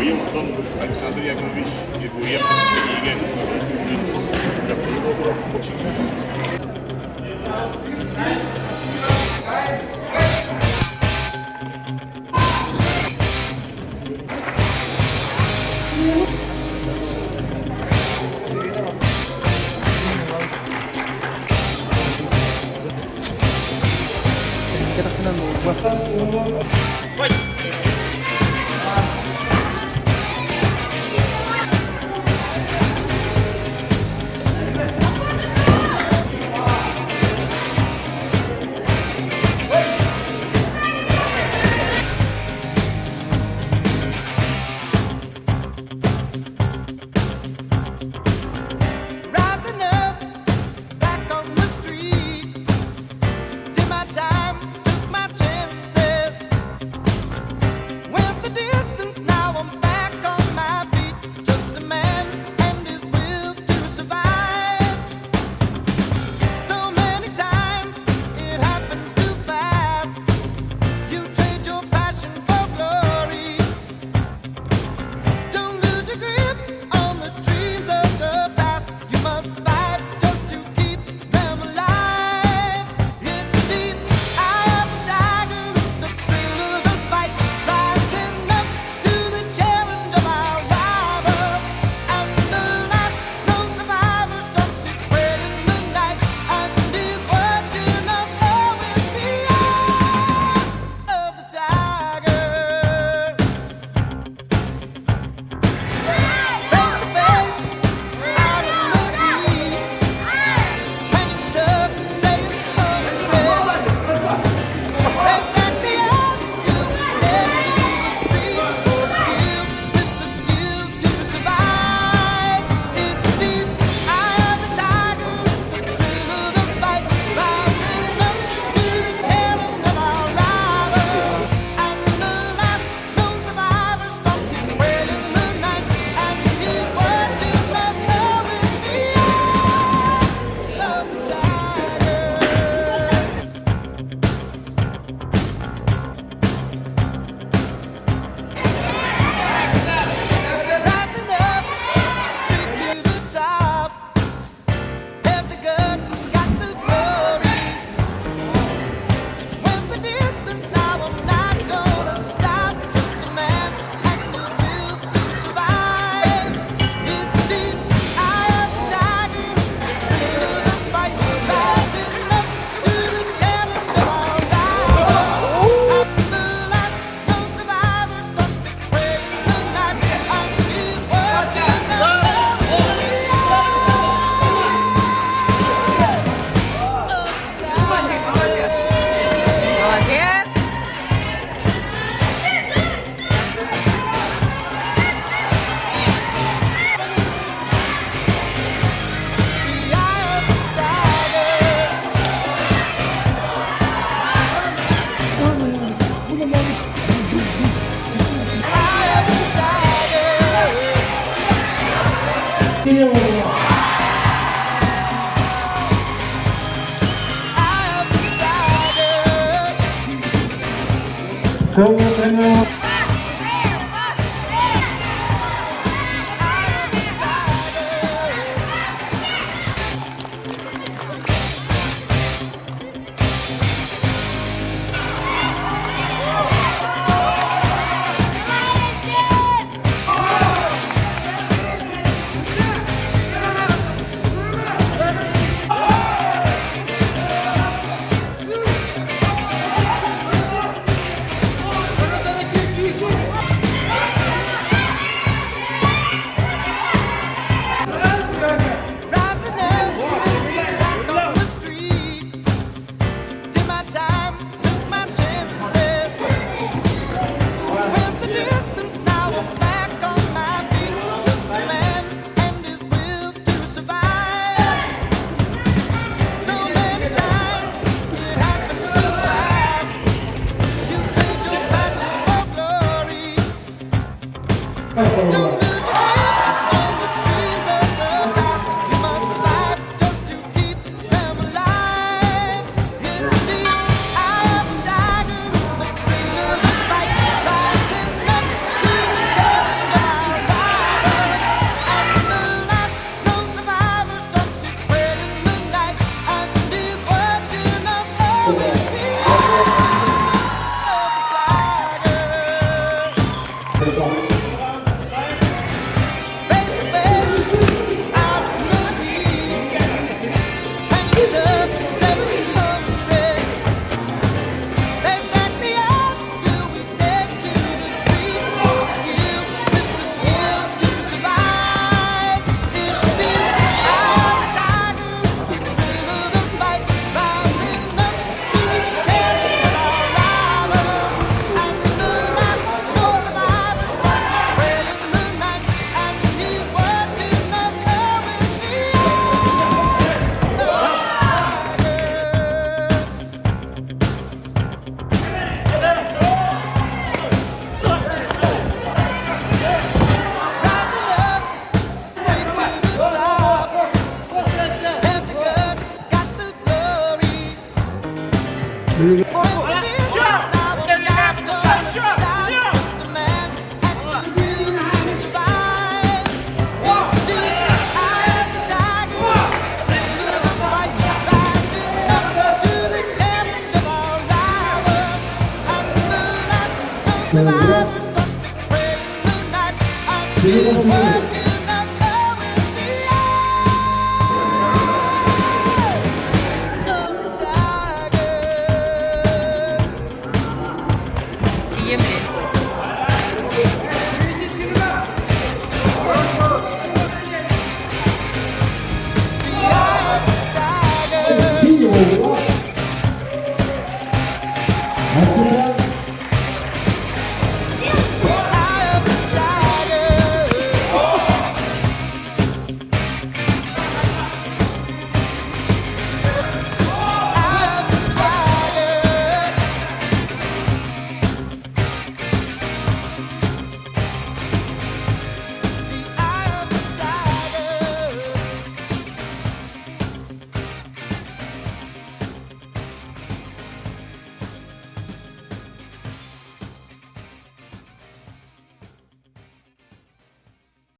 Быйыл оттон Александр Яковлевич Григорьев билиигэ үс төгүлүн күрэхтэһии буола турар боксиҥҥа. Rising up, back on the street. Did my time, took my chances. Went the distance, now I'm back on my feet. Just a man and his will to survive. So many times it happens too fast. You trade your passion for glory. Don't lose your grip on the dreams of the past. You must fight just to keep them alive. It's the eye of the tiger, it's the thrill of the fight, rising up to the challenge of our rival. And the last known survivor stalks his prey in the night and is watching us all with the eye of the tiger. Face to face, out in the heat, hanging tough, staying hungry. They stack the odds to take to the street for the kill with the skill to survive. It's the eye of the tiger, it's the thrill of the fight, rising up to the challenge of our rival. And the last known survivor stalks his prey in the night, and he's watching us now with the eye of the tiger. Rising up, straight to the top. Had the guts, got the glory. Went the distance, now I'm not gonna stop. Just a man and the will to survive. It's the eye of the tiger, it's the thrill of the fight. Rising up to the challenge of our rival. And the last known survivor stalks his prey in the night, and he's watching us now with the eye of the tiger. Молодец! The eye of the tiger. Eye of the tiger. Eye of the tiger. Eye of the tiger. Rising up, back on the street. Did my time, took my chances. Went the distance, now I'm back on my feet. Just a man and his will to survive. So many times it happens too fast. You chase your passion for glory. Don't lose your grip on the dreams of the past. You must fight just to keep them alive. It's the eye of the tiger, it's the thrill of the fight, rising up to the challenge of Face to face, out in the heat. Hanging tough, staying hungry. They stack the odds till we take to the street. Kill with the skill to survive. It's the eye of the tiger, it's the thrill of the fight, rising up to the challenge of our rival. And the last known survivor stalks his prey in the night, and he's watching us all with the eye of the tiger. Rising up, straight to the top. Had the guts, got the glory. When this last hour, not gonna stop. Just a man and the will to survive. It's the eye of the tiger, it's the thrill of the fight, rising up to the challenge of our rival. And the last known survivor stalks his prey in the night. And he's watching